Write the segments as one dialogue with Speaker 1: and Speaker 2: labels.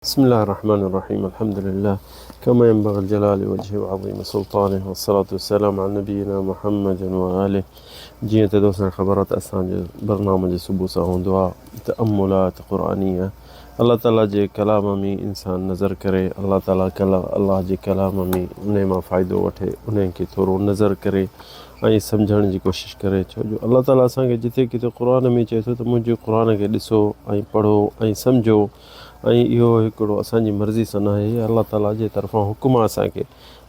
Speaker 1: بسم الله الرحمن الرحيم. الحمد لله كما ينبغي الجلال وجهه وعظيم سلطانه، والصلاة والسلام على نبينا محمد وآله. جيئن ته دوستن کي خبر آهي ته اسان جو برنامج صبح سان هوندو آهي تأملات قرآنيه. الله تعالي جي ڪلام ۾ انسان نظر ڪري، الله تعالي الله جي ڪلام ۾ انهي مان فائدو وٺي، انهي کي ٿورو نظر ڪري ۽ سمجهڻ جي ڪوشش ڪري، ڇو جو الله تعالي اسان کي جتي ڪٿي قرآن ۾ چئي ٿو ته منهنجي قرآن کي ڏسو ۽ پڙهو ۽ سمجهو. ۽ اهو هڪڙو اسان جي مرضي سان ناهي، هي الله تعاليٰ جي طرفان حڪم آهي اسان کي.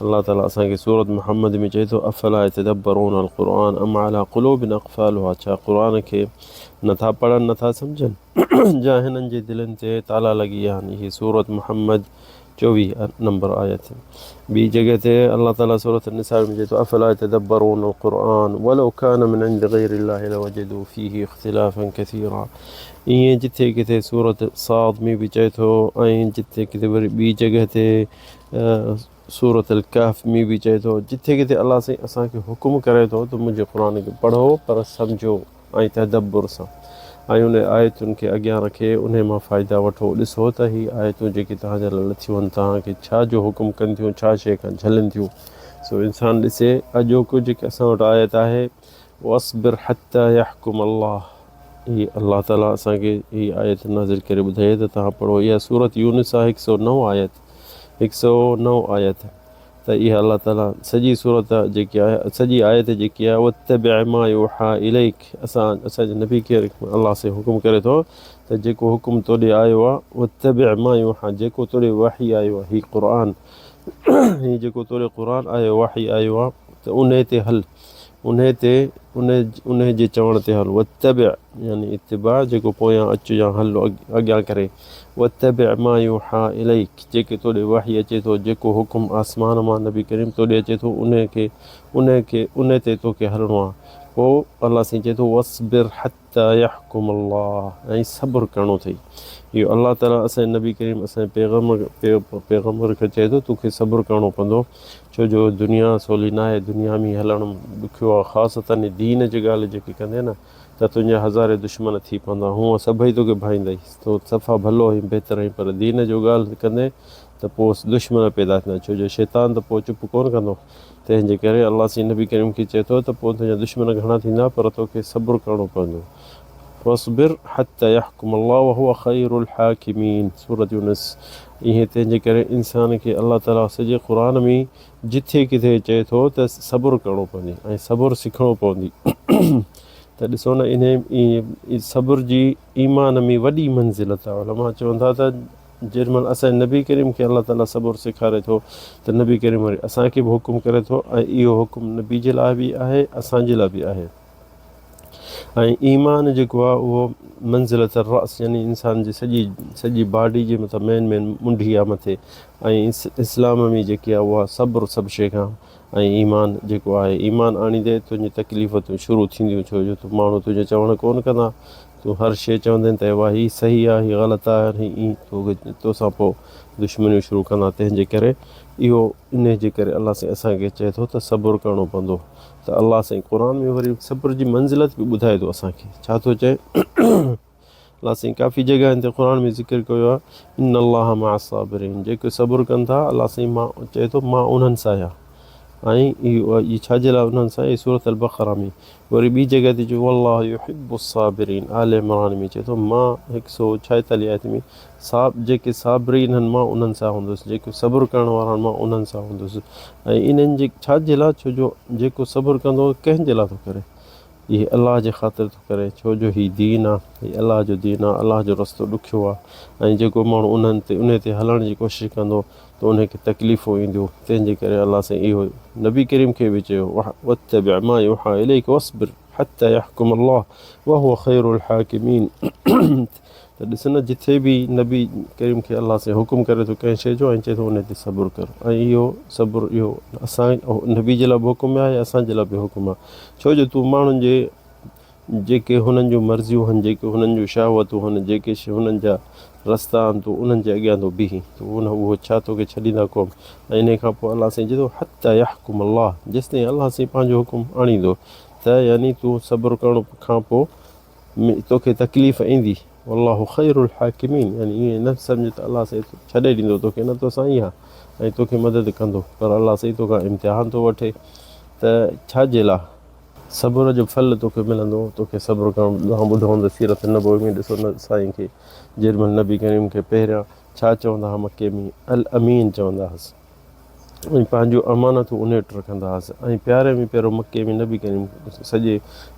Speaker 1: الله تعاليٰ اسان کي سورة محمد ۾ چئي ٿو، افلا يتدبرون القرآن ام علي قلوب اقفالها، ڇا قرآن کي نٿا پڙهن نٿا سمجهن جا هنن جي دلين تي تالا لڳي ويا آهن. هي سورة محمد 24 نمبر آيت. ٻي جڳهه تي الله تعاليٰ سورة النساء ۾ چئي ٿو، افلا يتدبرون القرآن ولو كان من عند غير الله لوجدوا فيه اختلافا كثيرا. ائين جٿي ڪٿي سورة صاد ۾ به چئي ٿو ۽ جٿي ڪٿي وري ٻي جڳهه تي سورة الڪهف ۾ به چئي ٿو، جٿي ڪٿي الله سائين اسان کي حڪم ڪري ٿو ته منهنجي قرآن کي پڙهو پر سمجهو ۽ تدبر سان ۽ انهن آيتن کي اڳيان رکي انهي مان فائدا وٺو. ڏسو ته هي آيتون جيڪي توهان جي لاء لٿيون آهن توهان کي ڇا جو حڪم ڪن ٿيون، ڇا شيء کان جهلين ٿيون. سو انسان ڏسي اڄوڪو جيڪي اسان وٽ آيت آهي واصبر حتي يحڪم الله، هي الله تعالي اسان کي هي آيت نازل ڪري ٻڌائي ته توهان پڙهو. اها سورت يونس آهي 109 آيت، 109 آيت. ته اها الله تعالي سڄي سورت جيڪي آهي سڄي آيت جيڪي آهي واتبع ما يوحا اليڪ، اسان اسان جي نبي کي الله سائين حڪم ڪري ٿو ته جيڪو حڪم تو ڏي آيو آهي واتبع ما يوحا، جيڪو تو ڏي وحي آيو آهي، هي قرآن هي جيڪو تو ڏي قرآن آيو وحي آيو آهي ته انهي تي هل، انهي تي انهي جي چوڻ تي هل. واتبع يعني اتباع جيڪو پويان اچ يا هل اڳيان ڪري. واتبع ما يوحا اليڪ، جيڪي تو ڏي وحي اچي ٿو، جيڪو حڪم آسمان مان نبي ڪريم تو ڏي اچي ٿو انهي کي انهي کي انهي تي توکي هلڻو آهي. پوء الله سائين چئي ٿو واصبر حتي يحڪم الله، ۽ صبر ڪرڻو اٿئي. اهو الله تعالي اسان جي نبي ڪريم اسان جي پيغمبر کي چئي ٿو توکي صبر ڪرڻو پوندو، ڇو جو دنيا سولي ناهي، دنيا ۾ هلڻ ڏکيو آهي، خاصتا دين جي ڳالهه جيڪي ڪندين نه ته تنهنجا هزارين دشمن ٿي پوندا، هونء سڀئي توکي ڀائيندئي، تون صفا ڀلو آهين بهتر آهين، پر دين جو ڳالهه ڪندين ته پوء دشمن پيدا ٿيندا، ڇو جو شيطان ته پوء چپ ڪونه ڪندو، تنهن جي ڪري الله سائين نبي ڪريم کي چئي ٿو ته پوء تنهنجا دشمن گهڻا ٿيندا پر توکي صبر ڪرڻو پوندو، واصبر حتي يحڪم الله وهو خير الحاڪمين، سورة يونس. ائين تنهن جي ڪري انسان کي الله تعالي سڄي قرآن ۾ جٿي ڪٿي چئي ٿو ته صبر ڪرڻو پوندي ۽ صبر سکڻو پوندي. ته ڏسو نه انهي صبر جي ايمان ۾ وڏي منزلت آهي. علماء چون ٿا ته جيڏي مهل اسان جي نبي ڪريم کي الله تعالي صبر سيکاري ٿو ته نبي ڪريم وري اسان کي به حڪم ڪري ٿو ۽ اهو حڪم نبي جي لاء به آهي اسان جي لاء به آهي. ۽ ايمان جيڪو آهي اهو منزلت الراس يعني انسان جي سڄي سڄي باڊي جي مٿان مين مين منڍي آهي مٿي ۽ اسلام ۾ جيڪي آهي اها صبر سڀ شيء کان ۽ ايمان جيڪو آهي ايمان آڻيندي تنهنجي تڪليفتون شروع ٿينديون ڇو جو تو ماڻهو تنهنجو چوڻ ڪونه ڪندا تون هر شيء چوندين ته واهه هي صحيح آهي هي غلط آهي هي ائين توسان پوء دشمنيون شروع ڪندا تنهن جي ڪري اهو انهي جي ڪري الله سائين اسان کي چئي ٿو ته صبر ڪرڻو پوندو. ته الله سائين قرآن ۾ وري صبر جي منزلت به ٻڌائي ٿو اسان کي. ڇا ٿو چئي؟ الله سائين ڪافي جڳهن تي قرآن ۾ ذڪر ڪيو آهي ان الله مع الصابرين، جيڪي صبر ڪن ٿا الله سائين مان چئي ٿو مان انهن سان آهيان. ۽ اهو ڇا جي لاء انهن سان؟ اهي سورة البقره ۾ وري ٻي جڳهه تي چئي والله يحب الصابرين، آل عمران ۾ چئي ٿو مان 146 آيت ۾ جيڪي صابرين آهن مان انهن سان هوندس، جيڪي صبر ڪرڻ وارا آهن مان انهن سان هوندس. ۽ انهن جي ڇا جي لاء؟ ڇو جو جيڪو صبر ڪندو ڪنهن جي لاء ٿو ڪري؟ اهي الله جي خاطر ٿو ڪري، ڇو جو هي دين آهي، هي الله جو دين آهي، الله جو رستو ڏکيو آهي ۽ جيڪو ماڻهو انهن تي انهي تي هلڻ جي ڪوشش ڪندو ته انهي کي تڪليفون اينديون. تنهن جي ڪري الله سائين اهو نبي ڪريم کي به چيو واتبع ما يوحي اليڪ واصبر حتي يحڪم الله وهو خير الحاڪمين. ته ڏس نه جٿي به نبي ڪريم کي الله سائين حڪم ڪري ٿو ڪنهن شيء جو ۽ چئي ٿو ان تي صبر ڪر ۽ اهو صبر اهو اسان نبي جي لاء به حڪم آهي اسان جي لاء به حڪم آهي. ڇو جو تون ماڻهن جي جيڪي هنن جون مرضيون هن، جيڪي هنن جون شهوتون هن، جيڪي هنن جا رستا آهن، تون انهن جي اڳيان ٿو بيهين ته ان اهو ڇا توکي ڇڏيندا قوم؟ ۽ انهي کان پوء الله سائين چئي ٿو حتي يحڪم الله، جيستائين الله سائين پنهنجو حڪم آڻيندو ته يعني تون صبر ڪرڻ کان پوء توکي تڪليف ايندي. والله خير الحاڪمين يعني ائين نه سمجھ ته الله سائين ڇڏي ڏيندو توکي نه توسان ئي آ ۽ توکي مدد ڪندو پر الله سائين توکان امتحان ٿو وٺي ته ڇا جي لاء صبر جو ڦل توکي ملندو توکي صبر ڪرڻ توهان ٻڌو هوندو سيرت نبوي ۾ ڏسو نه سائين کي جيڏي مهل نبي ڪريم کي پهريان ڇا چوندا ها مڪي ۾ الامين چوندا هئس ۽ پنهنجون امانتون انهي وٽ رکندا هئس ۽ پياري ۾ پيارو مڪي ۾ نبي ڪريم سڄي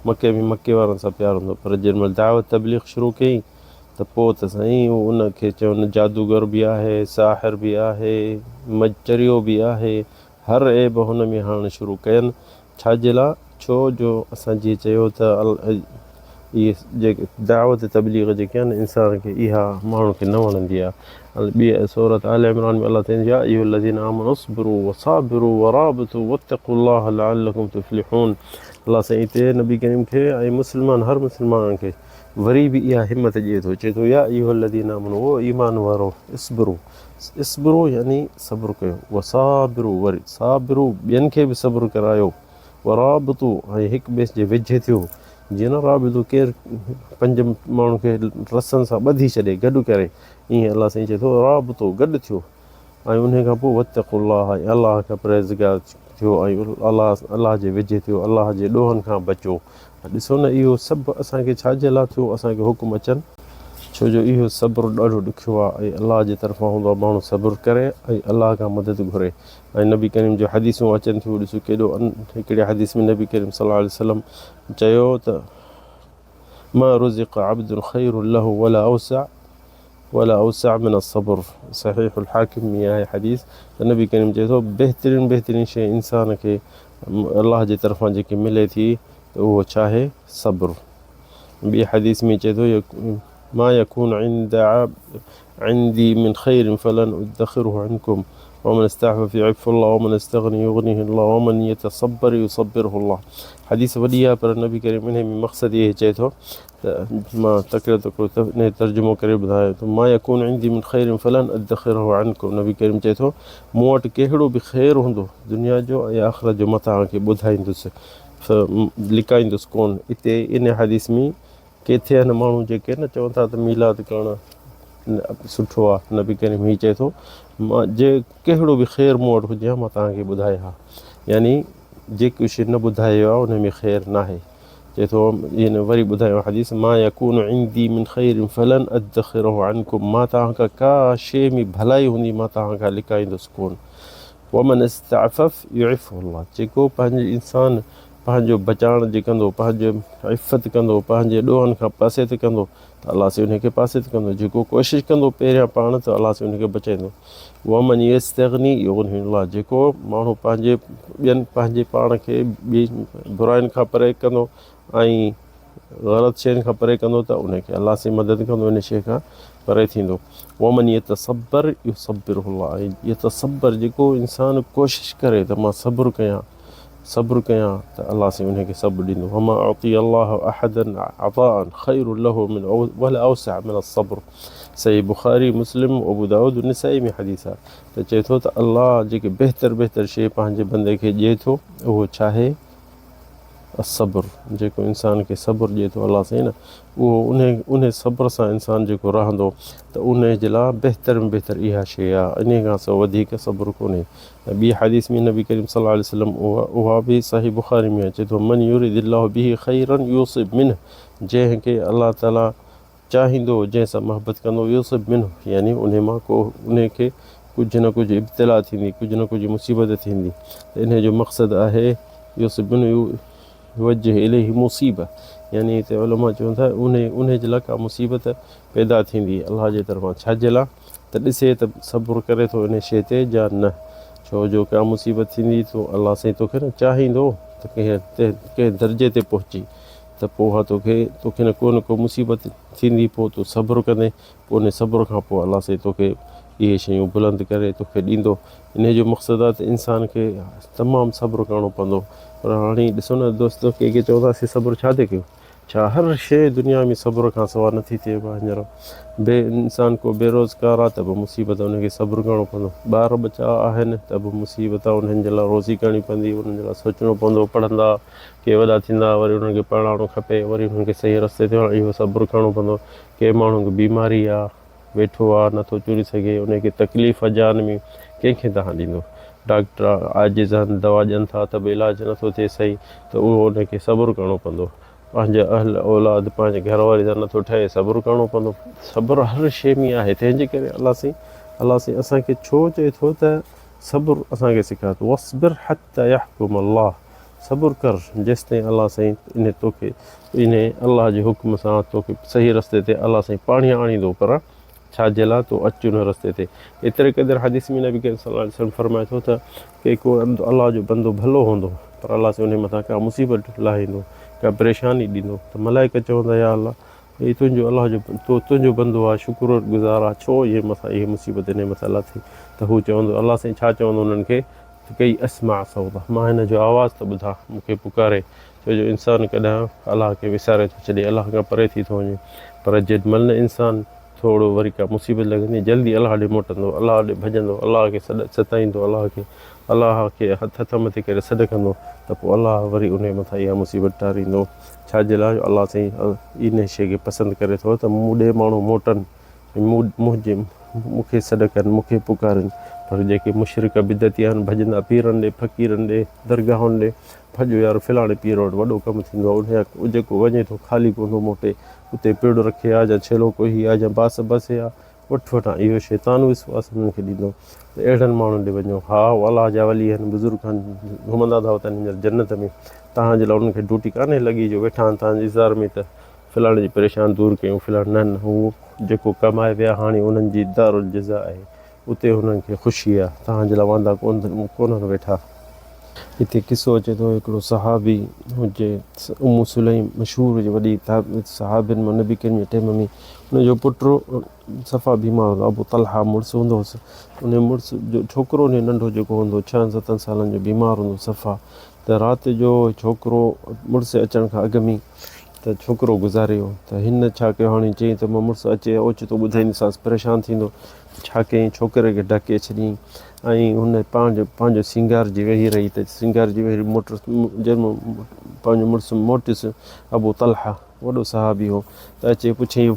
Speaker 1: مڪي ۾ مڪي وارن سان پيار هوندو پر جيڏي مهل دعوت تبليغ شروع ڪيائين ته پوء ته سائين هو ان کي چون جادوگر به آهي ساحر به آهي مچريو به آهي هر عيب هن ۾ هڻڻ شروع ڪين ڇا جي لاء؟ ڇو جو اسان جيئن چيو ته اهي جيڪي دعوت تبليغ جيڪي آهن انسان کي اها ماڻهن کي نه وڻندي آهي ٻي سورت آل عمران ۾ الله تعالي يا ايها الذين آمنوا اصبروا وصابروا ورابطوا واتقوا الله لعلكم تفلحون الله سائين هتي نبي ڪريم کي ۽ مسلمان هر مسلمان کي وري به اها همت ڏئي ٿو چئي ٿو يا ايها الذين آمنوا او ايمان وارو اصبروا اصبروا يعني صبر ڪيو، وصابروا وري صابروا ٻين کي به صبر ڪرايو، ورابطوا ۽ هڪ ٻئي جي ويجهي ٿيو، جيئن نه رابطو ڪير پنج ماڻهن کي رسن سان ٻڌي ڇڏي گڏ ڪري ائين الله سائين چئي ٿو رابطو گڏ ٿيو ۽ انهي کان پوء واتقوا الله ۽ الله کان پرهيزگار ٿيو ۽ الله الله جي ويجهي ٿيو الله جي ڏوهن کان بچو ڏسو نه اهو سڀ اسان کي ڇا جي لاء ٿيو اسان کي حڪم اچن ڇو جو اهو صبر ڏاڍو ڏکيو آهي ۽ الله جي طرفان هوندو آهي ماڻهو صبر ڪري ۽ الله کان مدد گهري ۽ نبي ڪريم جون حديثون اچن ٿيون ڏسو ڪيڏو هڪڙي حديث ۾ نبي ڪريم صلي الله عليه وسلم چيو ته ما رزق عبد خير له ولا اوسع ولا اوسع من الصبر صحيح الحاڪم ۾ آهي حديث ته نبي ڪريم چئي ٿو بهترين بهترين شيء انسان کي الله جي طرفان جيڪي ملي ٿي ته اهو ڇا آهي صبر ٻي حديث ۾ چئي ٿو ما يكون عند عندي من خير فلن ادخره عنكم ومن استعفف يعف الله ومن استغني يغنيه الله ومن يتصبر يصبره الله حديث وڏي آهي پر نبي ڪريم انهي ۾ مقصد اهي چئي ٿو ته مان تڪڙو تڪڙو انهي ترجمو ڪري ٻڌايان ٿو ما يڪون عندي من خير فلن ادخره عنڪم نبي ڪريم چئي ٿو مون وٽ ڪهڙو به خير هوندو دنيا جو ۽ آخرت جو مان توهان کي ٻڌائيندس لڪائيندس ڪون اتي ان حديث ۾ ڪيٿي آهن ماڻهو جيڪي نه چون ٿا ته ميلاد ڪرڻ سٺو آهي نبي ڪريم هي چئي ٿو مان جي ڪهڙو به خير مون وٽ هجي ها مان توهان کي ٻڌائي ها يعني جيڪو شي نه ٻڌايو آهي ان ۾ خير ناهي چئي ٿو يعني وري ٻڌايو حديث ما يڪون عندي من خير فلن ادخره عنكم مان توهان کان ڪا شيء ۾ ڀلائي هوندي مان توهان کان لڪائيندس ڪون ومن استعفف يعفه الله جيڪو پنهنجي انسان پنهنجو بچائڻ جي ڪندو پنهنجو عفت ڪندو پنهنجي ڏوهن کان پاسي تي ڪندو ته الله سي ان کي پاسي تي ڪندو جيڪو ڪوشش ڪندو پهريان پاڻ ته الله سي ان کي بچائيندو ومن يستغني يغنه الله جيڪو ماڻهو پنهنجي ٻين پنهنجي پاڻ کي ٻي براين کان پري ڪندو ۽ غلط شين کان پري ڪندو ته ان کي الله سي مدد ڪندو ان شي کان پري ٿيندو ومن يتصبر يصبره الله ۽ يتصبر جيڪو انسان ڪوشش ڪري ته مان صبر ڪيان صبر ڪيان ته الله سائين انهي کي صبر ڏيندو وما اعطي الله احدا عطاء خير له من ولا اوسع من الصبر صحيح بخاري مسلم ابو داود نسائي ۾ حديث آهي ته چئي ٿو ته الله جيڪي بهتر بهتر شيء پنهنجي بندي کي ڏئي ٿو اهو ڇا آهي الصبر جيڪو انسان کي صبر ڏئي ٿو الله سائين نه اهو انهي انهي صبر سان انسان جيڪو رهندو ته انهي جي لاء بهتر ۾ بهتر اها شيء آهي انهي کان سو وڌيڪ صبر ڪونهي ۽ ٻي حديث ۾ نبي ڪريم صلي الله عليه وسلم اها به صحيح بخاري ۾ اچي ٿو من يريد الله به خيرا يصب منه جنهن کي الله تعالي چاهيندو جنهن سان محبت ڪندو يصب منه يعني انهي مان ڪو انهي کي ڪجهه نه ڪجهه ابتلا ٿيندي ڪجهه نه ڪجهه مصيبت ٿيندي ته انهي جو مقصد آهي يصب منه يوجه اليه مصيبه يعني هتي علماء چون ٿا انهي انهي جي لاء ڪا مصيبت پيدا ٿيندي الله جي طرفان ڇا جي لاء ته ڏسي ته صبر ڪري ٿو انهي شيء تي يا نه ڇو جو ڪا مصيبت ٿيندي ته الله سائين توکي نه چاهيندو ته ڪنهن ڪنهن درجي تي پهچي ته پوء اها توکي توکي نه ڪو نه ڪو مصيبت ٿيندي پوء تون صبر ڪندين پوء انهي صبر کان پوء الله سائين توکي اهي شيون بلند ڪري توکي ڏيندو انهي جو مقصد آهي ته انسان کي تمام صبر ڪرڻو پوندو پر هاڻي ڏسو نه دوستو ڪي ڪي چوندا سي صبر ڇا تي ڪيون. ڇا هر شيء دنيا ۾ صبر کان سوا نٿي ٿئي ڀا هينئر بي انسان ڪو بيروزگار آ ته به مصيبت ان کي صبر ڪرڻو پوندو ٻار ٻچا آهن ته به مصيبت آ انهن جي لاء روزي ڪرڻي پوندي انهن جي لاء سوچڻو پوندو پڙهندا ڪي وڏا ٿيندا وري انهن کي پڙهائڻو کپي وري انهن کي صحيح رستي تي اهو صبر ڪرڻو پوندو ڪي ماڻهو کي بيماري آ ويٺو آ نٿو چري سگهي ان کي تڪليف آ جان ۾ ڪنهن کي دانهن ڏيندو ڊاڪٽر عاجز آهن دوا ڏين ٿا ته به علاج نٿو ٿئي صحيح ته اهو ان کي صبر ڪرڻو پوندو پنهنجي اهل اولاد پنهنجي گهر واري سان نٿو ٺهي صبر ڪرڻو پوندو صبر هر شيء ۾ آهي تنهن جي ڪري الله سائين الله سائين اسان کي ڇو چئي ٿو ته صبر اسان کي سيکاري ٿو واصبر حتي يحڪم الله صبر ڪر جيستائين الله سائين ان توکي ان الله جي حڪم سان توکي صحيح رستي تي الله سائين پاڻي آڻيندو پر ڇا جي لاء تون اچ ان رستي تي. ايتري قدر حديث ۾ نبي ڪريم صلي الله عليه وسلم فرمائي ٿو ته ڪي ڪو الله جو بندو ڀلو هوندو پر الله سائين انهي مٿان ڪا مصيبت لاهيندو ڪا پريشاني ڏيندو ته ملائڪ چوندا يا الله هي تنهنجو الله جو تو تنهنجو بندو آهي شڪر گذار آهي ڇو اهي مٿان اهي مصيبت انهي مٿان لاٿي ته هو چوندو الله سائين ڇا چوندو انهن کي ته ڪئي اسمع صوته مان هن جو آواز ته ٻڌان مون کي پڪاري ڇو جو انسان ڪڏهن الله کي وساري ٿو ڇڏي الله کان پري ٿي ٿو وڃي پر جيڏ مھل نه انسان ٿورو وري ڪا مصيبت لڳندي جلدي الله ڏي موٽندو الله ڏي ڀڄندو الله کي سڏ ستائيندو الله کي الله کي هٿ هٿ مٿي ڪري سڏ ڪندو ته پوء الله وري انهي مٿان اها مصيبت ٽاريندو ڇا جي لاء جو الله سائين انهي شيء کي پسند ڪري ٿو ته مون ڏي ماڻهو موٽن مون منهنجي مون کي سڏ ڪن، مون کي پڪارين، پر جيڪي مشرڪ بدعتي آهن، ڀڄندا پيرن ڏي، فقيرن ڏي، درگاهن ڏي، ڀڄو يار فلاڻي پير وٽ وڏو ڪم ٿيندو آهي، انهيء جيڪو وڃي ٿو خالي ڪونه ٿو موٽي، اتي پڙ رکي آ جا ڇيلو ڪوهي آ جا باس بسي آ، وٺ وٺان اهو شيطان وسواس انهن کي ڏيندو ته اهڙن ماڻهن ڏي وڃو، ها هو الله جا ولي آهن، بزرگ آهن، گهمندا ٿا وتن هينئر جنت ۾، توهان جي لاء انهن کي ڊيوٽي ڪانهي لڳي جو ويٺا آهن توهان جي انتظار ۾ ته فلاڻي جي پريشان دور ڪيون فلاڻي نه نه هو جيڪو ڪمائي ويا هاڻي انهن جي دارالجزا آهي اتي هنن کي خوشي آهي توهان جي لاء واندا ڪونهن ويٺا. هتي قصو اچي ٿو هڪڙو صحابي هجي ام سليم مشهور هجي وڏي صحابين مان نبي ڪريم جي ٽيم ۾ ان جو پٽ صفا بيمار هوندو ابو طلحه مڙس هوندو هوس ان مڙس جو ڇوڪرو ان ننڍو جيڪو هوندو ڇهن ستن سالن جو بيمار هوندو صفا ته رات جو ڇوڪرو مڙس اچڻ کان اڳ ۾ ته ڇوڪرو گذاري ويو ته هن ڇا ڪيو هاڻي چيائين ته مان مڙس اچي اوچتو ٻڌائينديسانس پريشان ٿيندو ڇا ڪيائين ڇوڪري کي ڍڪي ڇڏيائين ۽ هن پنهنجو پنهنجو سينگارجي ويهي رهي ته سينگارجي ويهي موٽس جنهن پنهنجو مڙس موٽيس ابو طلحه وڏو صحابي هو ته اچي پڇيائين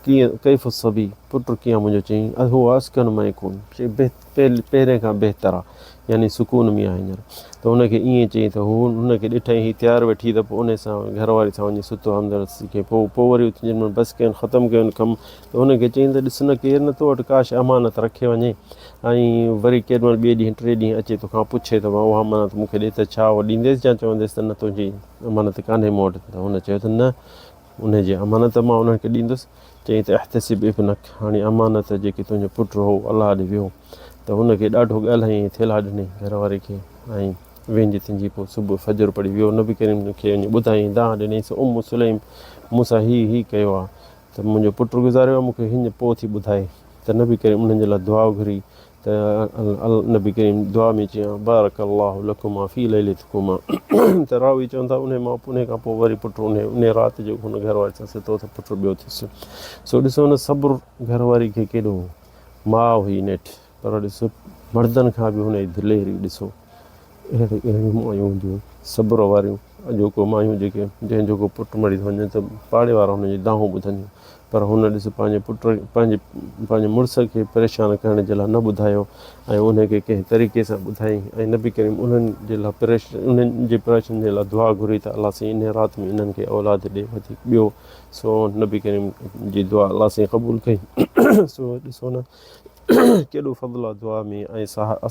Speaker 1: ڪيئن ڪيف الصبي پٽ ڪيئن منهنجو چيائين هو اسڪن ما يڪون چي پهرين کان بهتر آ يعني سڪون ۾ آ هينئر ته هن کي ائين چيائين ته هو هن کي ڏٺائين هي تيار ويٺي ته پوء ان سان گهر واري سان وڃي ستو همدرد کي پوء پوء وري اٿي جنهن مهل بس ڪين ختم ڪين ڪم ته هن کي چيائين ته ڏس نه ڪير نه تو وٽ ڪاش امانت رکي وڃي ۽ وري ڪيڏي مهل ٻئي ڏينهن ٽئي ڏينهن اچي توکان پڇي ته اها امانت مون کي ڏي ته ڇا اها ڏينديس يا چونديس ته نه تنهنجي امانت ڪانهي مون وٽ ته هن چيو ته نه انهيء جي امانت مان انهن کي ڏيندس. چيائين ته احتسب ابنک، هاڻي امانت جيڪي تنهنجو پٽ هو الله ڏي ويو ته هن کي ڏاڍو ڳالهايائين ٿيلها ڏني گهر واري کي ۽ وينجهه ٿينجهي پوء صبح فجر پڙهي ويو نبي ڪريم کي وڃي ٻڌايائين دانهن ڏنائينس ام سليم مون سان هي هي ڪيو آهي ته منهنجو پٽ گذاريو آهي مون کي هينئر پوء ٿي ٻڌائي ته نبي ڪريم انهن جي لاء دعا گهري ته نبي ڪريم دعا ۾ چيائين بارڪ الله لڪما في ليلتڪما ته راوي چون ٿا انهي مان انهي کان پوء وري پٽ انهي انهي رات جو هن گهر واري سان ستو ته پٽ ٻيو ٿيس سو ڏسو نه صبر گهر واري کي ڪيڏو هو ماء هئي نيٺ پر ڏسو مردن کان به هن جي دليري ڏسو اهڙي اهڙيون مايون هونديون صبر واريون اڄوڪو مايون جيڪي جنهن جو ڪو پٽ مري ٿو وڃي ته پاڙي وارا هن جي دانهون ٻڌنديون پر هن ڏس پنهنجي پٽ پنهنجي پنهنجي مڙس کي پريشان ڪرڻ جي لاء نه ٻڌايو ۽ ان کي ڪنهن طريقي سان ٻڌائين ۽ نبي ڪريم انهن جي لاء پريش انهن جي پريشان جي لاء دعا گهري ته الله سائين انهي رات ۾ انهن کي اولاد ڏي وڌيڪ ٻيو سو نبي ڪريم جي دعا الله سائين قبول ڪئي سو ڏسو نه ڪيڏو فضل آ دعا ۾ ۽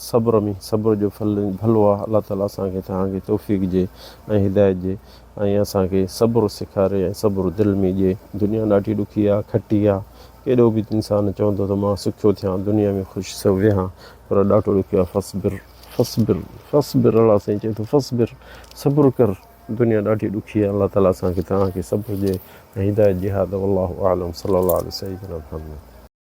Speaker 1: صبر ۾ صبر جو ڦل ڀلو آ الله تعالي اسان کي توهان کي توفيق ڏي ۽ هدايت ڏي ۽ اسان کي صبر سيکاري ۽ صبر دل ۾ ڏي دنيا ڏاڍي ڏکي آ کٽي آ ڪيڏو به انسان چوندو ته مان سکيو ٿيان دنيا ۾ خوش سو ويهان پر ڏاڍو ڏکيو آ فصبر فصبر فصبر الله سائين چئي ٿو فصبر صبر ڪر دنيا ڏاڍي ڏکي آ الله تعالي اسان کي توهان کي صبر ڏي ۽ هدايت ڏي هذا والله اعلم صلي الله علي سيدنا محمد.